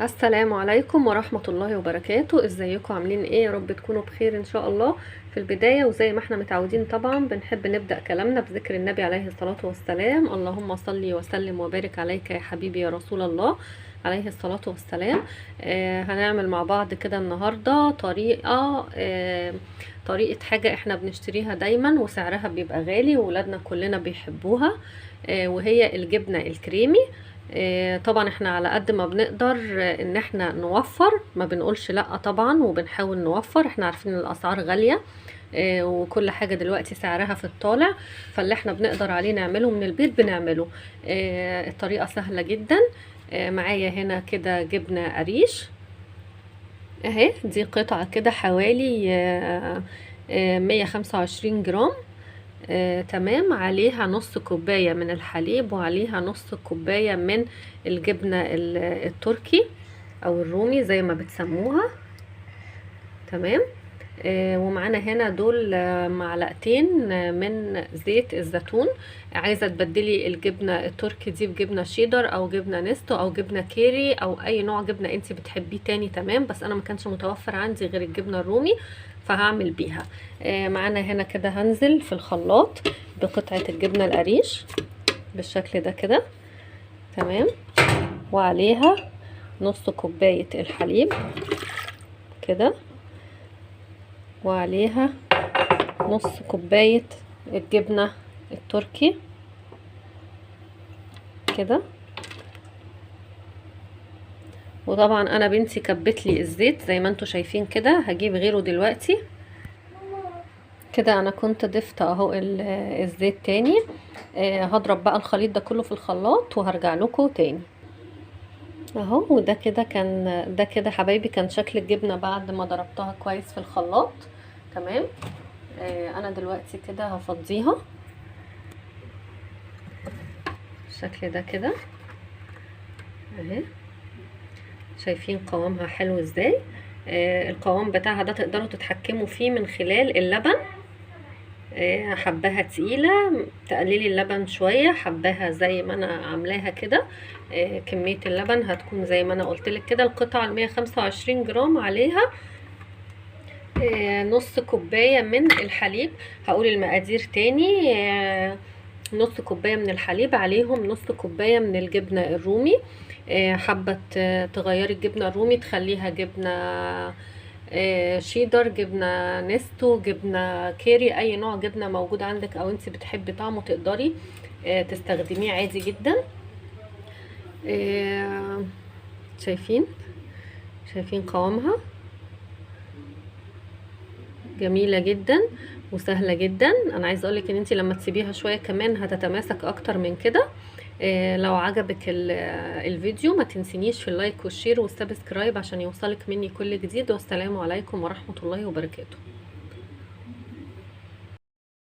السلام عليكم ورحمة الله وبركاته. ازيكم عاملين ايه؟ يا رب تكونوا بخير ان شاء الله. في البداية وزي ما احنا متعودين طبعا بنحب نبدأ كلامنا بذكر النبي عليه الصلاة والسلام. اللهم صل وسلم وبارك عليك يا حبيبي يا رسول الله عليه الصلاة والسلام. هنعمل مع بعض كده النهاردة طريقة حاجة احنا بنشتريها دايما وسعرها بيبقى غالي وولادنا كلنا بيحبوها، وهي الجبنة الكريمي. طبعا احنا على قد ما بنقدر ان احنا نوفر، ما بنقولش لا طبعا، وبنحاول نوفر. احنا عارفين ان الاسعار غالية، وكل حاجة دلوقتي سعرها في الطالع، فاللي احنا بنقدر عليه نعمله من البيت بنعمله. الطريقة سهلة جدا. معايا هنا كده جبنة قريش اهي، دي قطعة كده حوالي 125 جرام. تمام. عليها نص كوباية من الحليب، وعليها نص كوباية من الجبنة التركي او الرومي زي ما بتسموها. تمام. ومعانا هنا دول معلقتين من زيت الزيتون. عايزة تبدلي الجبنة التركي دي بجبنة شيدر او جبنة نستو او جبنة كيري او اي نوع جبنة انت بتحبيه تاني، تمام. بس انا ما كانش متوفر عندي غير الجبنة الرومي فهعمل بيها. معانا هنا كده هنزل في الخلاط بقطعة الجبنة القريش بالشكل ده كده، تمام. وعليها نص كوباية الحليب كده، وعليها نص كوباية الجبنة التركي كده. وطبعا انا بنتي كبت لي الزيت زي ما انتوا شايفين كده، هجيب غيره دلوقتي كده. انا كنت ضفت اهو الزيت تاني. هضرب بقى الخليط ده كله في الخلاط وهرجع لكم تاني اهو. وده كده كان، ده كده حبايبي كان شكل الجبنة بعد ما ضربتها كويس في الخلاط، تمام. انا دلوقتي كده هفضيها بالشكل ده كده اهي. شايفين قوامها حلو ازاي؟ القوام بتاعها ده تقدروا تتحكموا فيه من خلال اللبن. حباها تقيلة تقللي اللبن شوية، حباها زي ما انا عاملاها كده. كمية اللبن هتكون زي ما انا قلتلك كده. القطعة المية خمسة وعشرين جرام عليها نص كوباية من الحليب. هقول المقادير تاني. نص كوباية من الحليب عليهم نص كوباية من الجبنة الرومي. حابة تغيري الجبنة الرومي تخليها جبنة شيدر، جبنة نستو، جبنة كيري، أي نوع جبنة موجود عندك أو انت بتحبي طعمه تقدري تستخدميه عادي جدا. شايفين قوامها جميلة جدا وسهلة جدا. انا عايزة اقولك ان انتي لما تسيبيها شوية كمان هتتماسك اكتر من كده. لو عجبك الفيديو ما تنسينيش في ال like وال share وال subscribe عشان يوصلك مني كل جديد. والسلام عليكم ورحمة الله وبركاته.